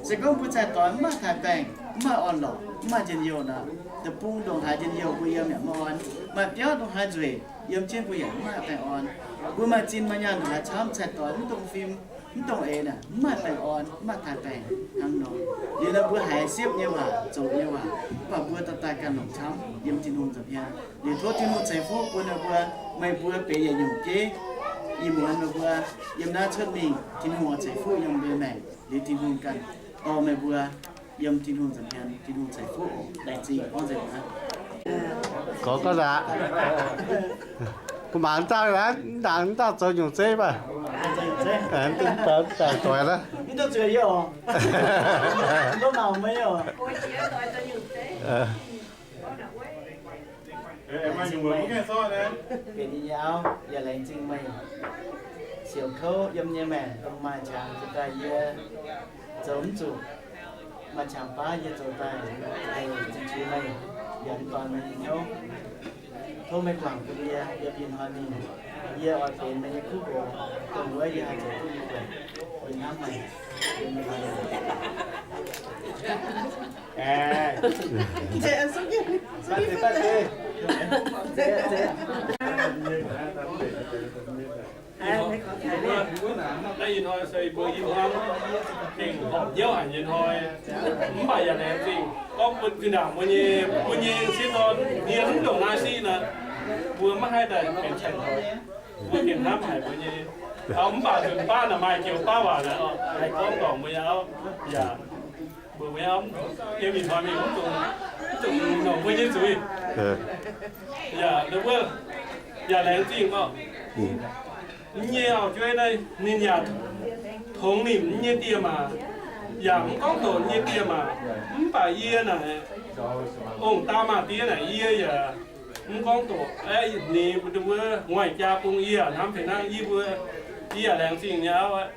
Se gorngv mbuo cai-doix mv maaih taaix-baengh, mv maaih orn-lorqc, mv maaih njien-youh nor, deic-bung ndongc haaix njien-youh mbuo yiem yaac mv orn. Maaih biauv ndongc haaix nzueic, yiem jienv mbuo yaac mv maaih baengh orn. Mbuo maaih zinh maaih nyaanh ndongc haaix camv, cai-doix mv dongh fim, mv dongh eix naaic, mv maaih baengh orn, mv maaih taaix-baengh hnangv nor. Liuz nor mbuo haiz siepv nyei waac, zoqc nyei waac, mv baac mbuo dorh daaih ganh longc camv yiem Tin-Hungh nza'hmien. Liuz tov Tin-Hungh ceix fuqv bun ninh mbuo, meih mbuo benx yietc nyungc jeiv, ih muonz meih mbuo yiem naaiv cuotv mingh, Tin-Hungh oix ceix fuqv yiem mbuo maengc. Liuz Tin-Hungh ganh dorh meih mbuo yiem Tin-Hungh nza'hmien, Tin-Hungh ceix fuqv oc. Laengz zingh gorngv nzengc aqv. Gorngv ga'naaiv. Mangc dangh naaiv, mv dangh mv dangh zoux nyungc zeiv mv baac. Mv dangh doix naaiv. Benx yie nyei auv, yaac laengz zingh meih siouc kouv yiem nyei maengc dongh maaih qangx jiex daaih yie zoux mv zuqc, maaih qangx baav yie zoux daaih, meih zingh qiex meih, yaac mv dorn meih nyei hnyouv. Tov meih guangc bun yie yiem ih hnoi mingh. Yie oix benx meih nyei kuv nqox, dongh wuov yie haih zoux duqv nyei buonc. Yie hnamv meih. Ih hnoi se mbuo i hmuangv gengh horpc hnyouv haic nyei hnoi, mv baac yaac laengz zingh gorngv bun zinh ndaangc mbuo nyei, mbuo nyei sieqv dorn hmien mv ndongc naaiv siqv nor, mbuo maiv haih daaih benx cai-doix. Mbuo gengh hnamv haic mbuo nyei auv, mv baac nzunc baav naaic maaih joux baav waac naaic, haih gorngv dorngc mbuo nyei auv yaac mbuox mbuo nyei auv, yiem ih hnoi mingh mv dungx, mv dungx longc mbuo nyei zuiz. Yaac wuov, yaac laengz zingh orqc. Yie nyei auv-jueiv naaiv ninh yaac tongx nimc yie nyei dieh maac, yaac mv gorngv doqc yie nyei dieh maac. Mv baac yie naaic, ong-daa maa-diev naaic yie yaac mv gorngv doqc. Ninh mbuo ngoic jaa bung yie yaac hnamv fih hnangv yie mbuo, yie yaac laengz zingh nyei auv aqv.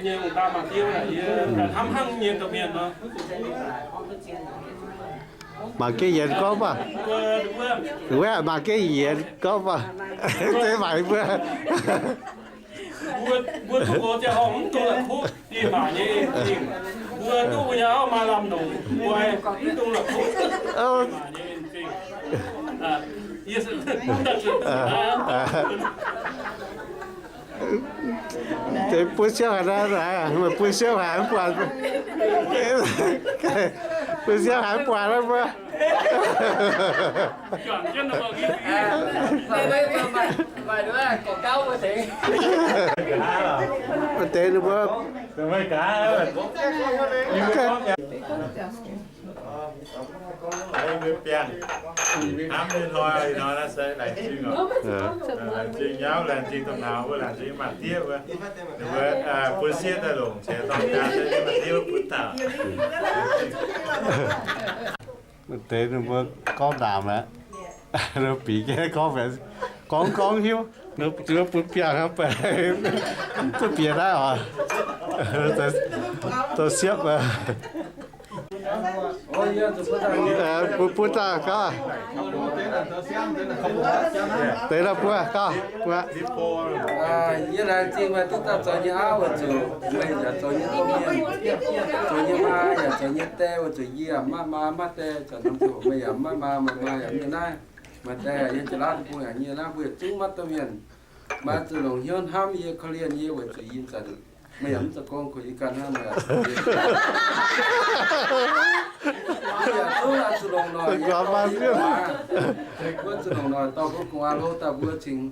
Nyei ong-daa maa-diev naaic yie hnamv hnangv nyei domh mienh nor. Mangc gaax yienx gorngv baac. Wuov mangc gaax yienx gorngv baac. Zeiz maaic mbuo. Mbuo, mbuo duqv nqox ziangh horngh mv dungx la'kuqv dieh maac nyei en-zingh. Mbuo duqv mbuo nyei auv maaih lamh longc, mbuo mv dungx la'kuqv dieh maac nyei en-zingh. Deix bun siouv haic naaiv, meih bun siouv haic mv buatc. Bun siouv haic mv buatc naaiv mbuo. Maaih deix ninh mbuo. Hnamv nyei hnoi, ih hnoi naaiv se laengz zingh oc. Laengz zingh nyei auv, laengz zingh domh nauz wuov, laengz zingh maa-diev wuov. Ninh mbuo bun sieqv daaih longc ceix dorng jaa se maaih diev wuov bun dauh. Deix ninh mbuo gorngv ndaamc aqv. Ninh bieqc jienv gorngv, gorngv gorngv hiuv, ninh bun biangh aqv, mv duqv bieqc naaiv oc. Zoux siepv. Bun, bun daaih gauh. Deix daaih buo, gauh buo. Yie laengz zingh meih duqv daaih zoux nyei auv weic zuqc meih yaac zoux nyei domh mienh, zoux nyei maa yaac zoux nyei die weic zuqc yie maaih maa maaih die, zanc hnamv zuqc meih yaac maaih maa maaih maa yaac mienh naaiv, maaih die yie jiex laav deic-bung yaac nyei naaiv, mbuo yietc zungv maaih domh mienh. Meih zuqc longc hnyouv hnamv yie, korv-lienh yie weic zuqc yie zanc meih yaac mv zoux gong, kungx yie ganh hnangv. Mbuo yaac zungv zuqc longc noic, mbuo zuqc longc noic dorh mbuo gu'nguaaz hlo daaih mbuo cingx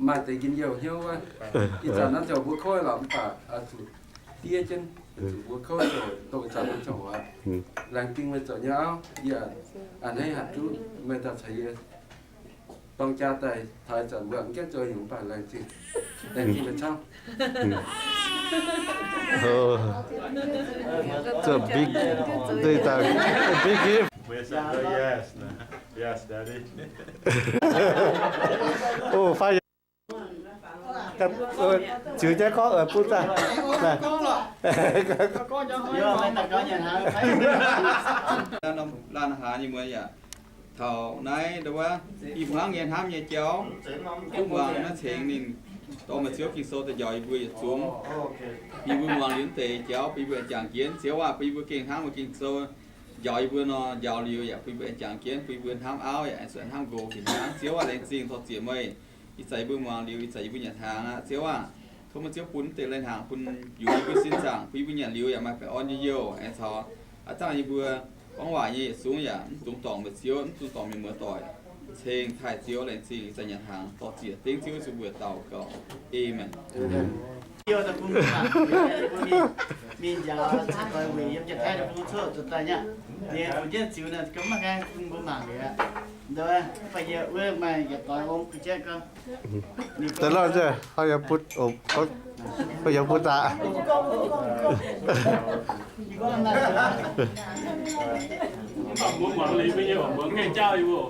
maaih deix njien-youh hnyouv wuov. Ih zanc naaiv ziouc mbuo kouv lorqc, mv baac zuqc diev jienv, zuqc mbuo kouv ziouc dongh ih zanc naaiv ziouc aqv. Laengz zingh meih zoux nyei auv, yie a'hneiv hatc duqv meih daaih caux yie dorng jaa daaih taux ih zanc mbuo mv gaengh zoux nyungc, mv baac laengz zingh, laengz zingh meih camv. It's a big, big gift. Yes, daddy. Oh, fai ziux jienv gorngv bun daaih. Laanh haaz nyei muoz yaac taux naaiv ndau wuov, i hmuangv nyei hnamv nyei jauv, duqv muangx naaiv cingx ninh dorh maaih Ziouv Ging-Sou daaih njaaux yie mbuo yietc zungv. Yie mbuo muangx liuz deix jauv bun yie mbuo aengx jangx jienv. Ziouv aah, bun yie mbuo gengh hnamv, mbuo gengh sou njaaux yie mbuo nor, njaaux liuz yaac bun yie mbuo aengx jangx jienv, bun yie mbuo hnamv auv yaac aengx zuqc hnamv nqox fih hnangv. Ziouv aah, laengz zingh torh ziec meih. Ih zanc yie mbuo muangx liuz, ih zanc yie mbuo nyanc hnaangx aqv. Ziouv aah, tov meih Ziouv bun deix lai-hnaangx bun yungz yie mbuo sin zaangc, bun yie mbuo nyanc liuz yaac maaih baengh orn nyei youh, aengx caux a'zangv yie mbuo gorngv waac nyei yietc zungv yaac mv dungx dorngc meih Ziouv, mv dungx dorngc mienh muoz-doic. Ceng taaih Ziouv, laengz zingh ih zanc nyanc hnaangx torh ziec, dengv Ziouv Yesu mbuo daux gaux. Aamen. Mingh njaaux caux doix wuic yiem Janx-Taiv deic-bung cuotv zuqc daaih nyei. Ninh fu'jueiv ziux naaic, mv baac mbuo mangc liuz aqv. Da'lorh nziex, haaix yaac butv, haaix yaac butv daaih. Mbuo muangx liuz mbuo nyei oc, mbuo gaengh jaauv yie mbuo.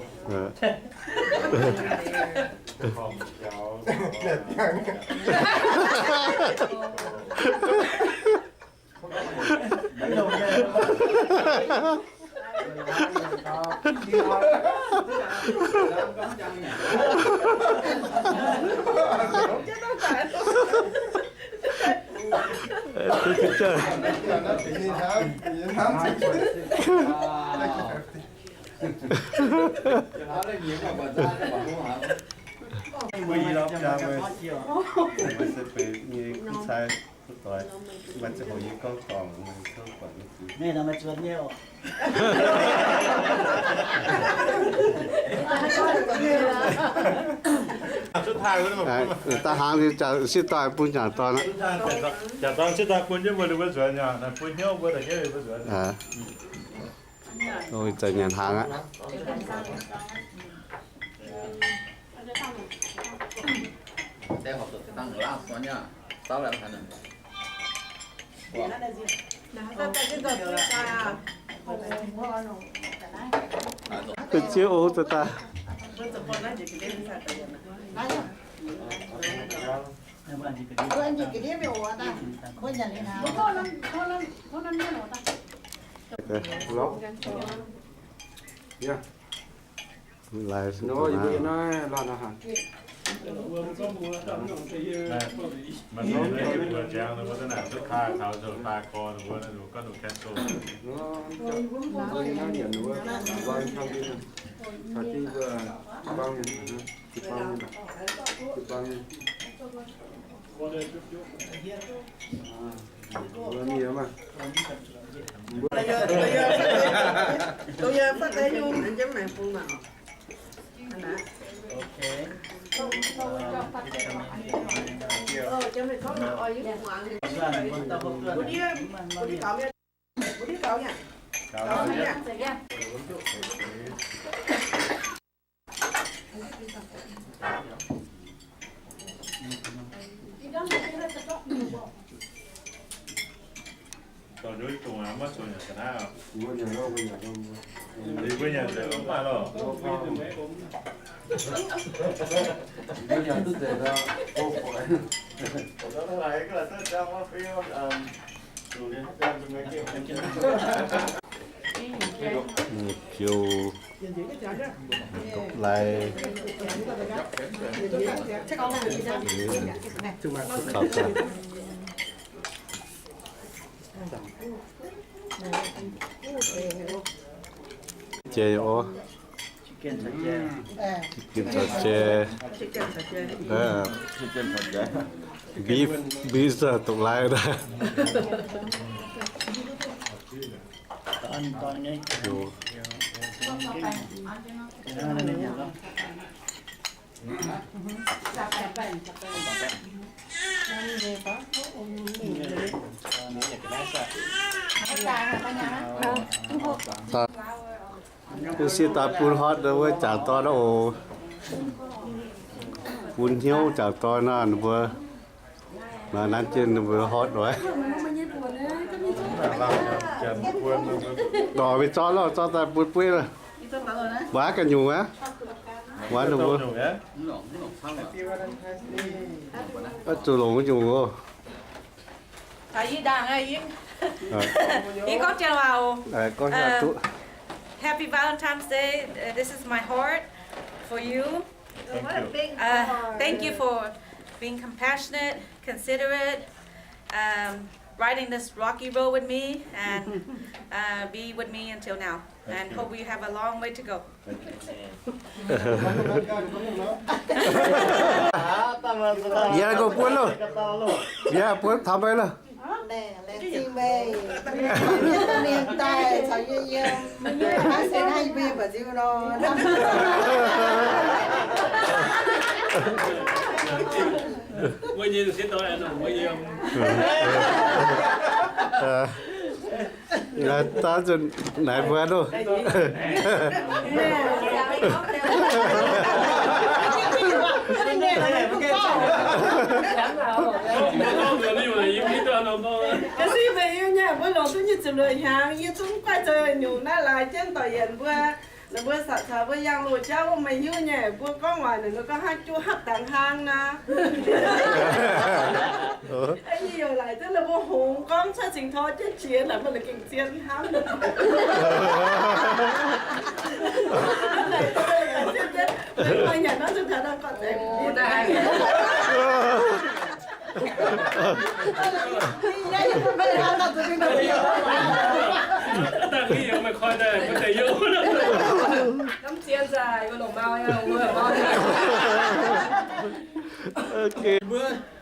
Mbuo yie lorz jaa mbuo, mbuo se benx nyei kuv cai kuv doix, mbuo ziangh hoc yie gorngv dorngc, mbuo tov buatc mbuo zuqc. Da'hnaangx liuz jaax sieqv doic bun jangc dorn aqv. Jangc dorn sieqv doic bun jienv mbuo, ninh mbuo nzuonx nyei, bun hnyouv mbuo daaih jienv ninh mbuo nzuonx. Ih zanc nyanc hnaangx aqv. Deix ziev oc, daaih daaih. Lai, mbuo naaiv lorh naaiv haic. Maiv zeiz mbuo ziangx mbuo daaih naaic cuotv taaih taux nzunc daaih gorx mbuo naaiv, mbuo gorngv nzunc cancel. Lai, jai oc. Chicken caux jai. Beef, beef dongh lai daaih. Mbuo sieqv daaih bun hotv wuov jangc dorn oc. Bun hnyouv jangc dorn naaiv mbuo. Naaiv nanv jienv ninh mbuo hotv oc. Dorh mingh zorqv loh, zorqv daaih bun bueiv loh. Mbuo ganh nyungc aqv. Mbuo ninh mbuo. Zuqc longc nyungc oc. Yie ndaangc, yie gorngv Janx waac oc. Happy Valentine's Day. Uh, this is my heart for you. Uh, thank you for being compassionate, considerate, um, riding this rocky road with me and uh, be with me until now. And hope we have a long way to go. Yie gorngv buonv loh. Yie buonv taux meih loh. Laengz zingh meih, mienh daaih caux yie yiem, hnangv se hnangv yie mbuo nyei mba'nziu nor. Daav nzunc naaic mbuo loh. Ga'sie meih nyei mbuo longc duqv nyic ziepc luoqc hnyangx, yie zungv guaih zoux nyungc naaiv laaix jienv doic yienc mbuo. Ninh mbuo caux mbuo yangh loz-jauv wuov, meih hiuv nyei, mbuo gorngv waac ninh mbuo gorngv hnangv juv hapv dangx hnangv nor. Yie youz laaic duqv ninh mbuo hngongx gorngv cuotv cingx tor jienv jiex naaic, mbuo ninh gengh zien hnamv.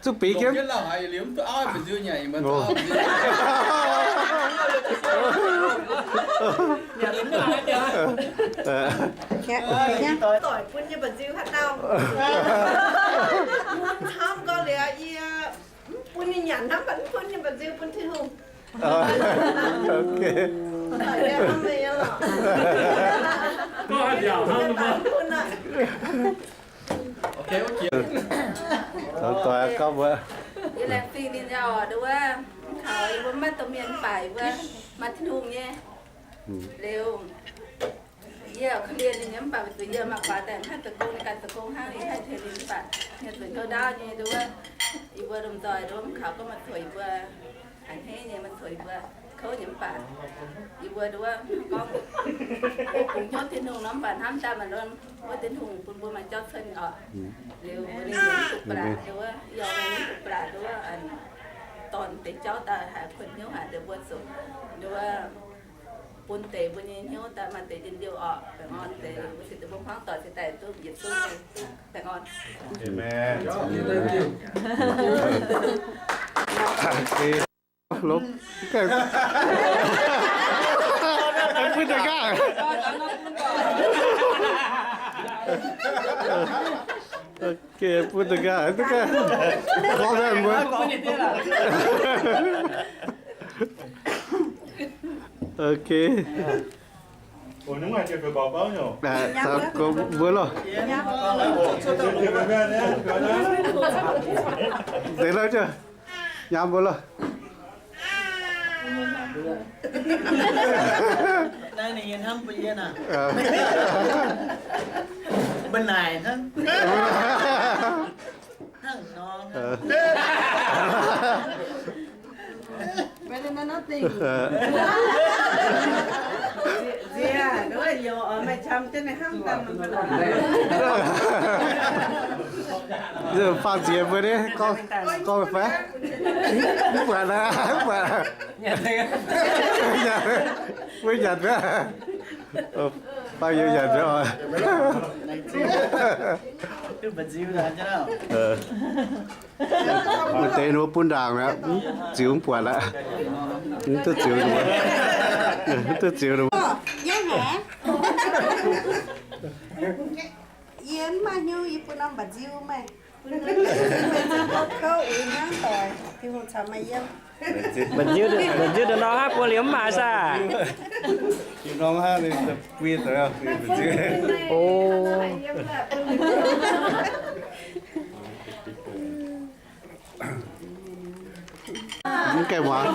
Zuqc bieqc jienv. Doic bun nyei mba'nziu haaix dauh? Hnamv gorngv liuz yie mv bun ninh nyanc hnangv, mv bun nyei mba'nziu bun Tin-Hungh. Yie laengz fingx ninh nyei oc, nduov wuov, kaux yie mbuo maiv domh mienh mv baac yie mbuo maaih Tin-Hungh nyei. Liuz, yie korv-lienh ninh nyei mv baac weic zuqc yie maaih guaax daaih mv haih zoux gong, ninh ganh zoux gong hnangv, yie haih tengx ninh mv baac mienh zuqc kouv ndaauv nyei nduov wuov, yie mbuo lomh nzoih nduov wuov, mv kaux gorngv maaih coc yie mbuo a'hneiv nyei, maaih coc yie mbuo kouv nyei mv baac yie mbuo nduov wuov gorngv bungx hnyouv Tin-Hungh nor mv baac hnamv daaih maaih wuov Tin-Hungh bun mbuo maaih jauv cuotv oc. Liuz mbuo ninh mv duqv ba'laqc nduov wuov, yie mbuo ninh mv duqv ba'laqc nduov wuov, dorh deix jauv daaih haih kuonx hnyouv haic nduov mbuo zuqc nduov wuov bun deix mbuo nyei hnyouv daaih maaih deix njien-youh oc. Baengh orn deix mbuo cingx daaih mbuo hmuangv doic cingx daaih duqv yietc zungv baengh orn. Bun deix gaax, bun deix gaax, gorngv mbuo. Ok. Mbuo loh. Deix lauh jienv. Nyaam mbuo loh. Naaiv ninh nyei hnamv mbuo yie naaic. Mbuo naaic hnangv. Hnangv nor. Nziex, nduov youz oix maaih qam jienv ninh hnamv daaih. Faah nziex mbuo nyei, gorngv fai? Mv buatc aqv, mv buatc. Mbuo nyanc aqv. Faah youz nyanc aqv. Maaih deix ninh mbuo bun ndaangc aqv, mv ziux mv buatc aqv. Mv duqv ziux ninh mbuo. Mv duqv ziux ninh mbuo. Yie mv maaih hnyouv, yie bun norm mba'nziu meih. Kouv uix hnangv doic, Tin-Hungh caux meih yiem. Mba'nziu, mba'nziu da'norm hnangv buo liuz mv maaih saah? Norm hnangv ninh bui doic, mba'nziu. O. Mv gaengh muangx.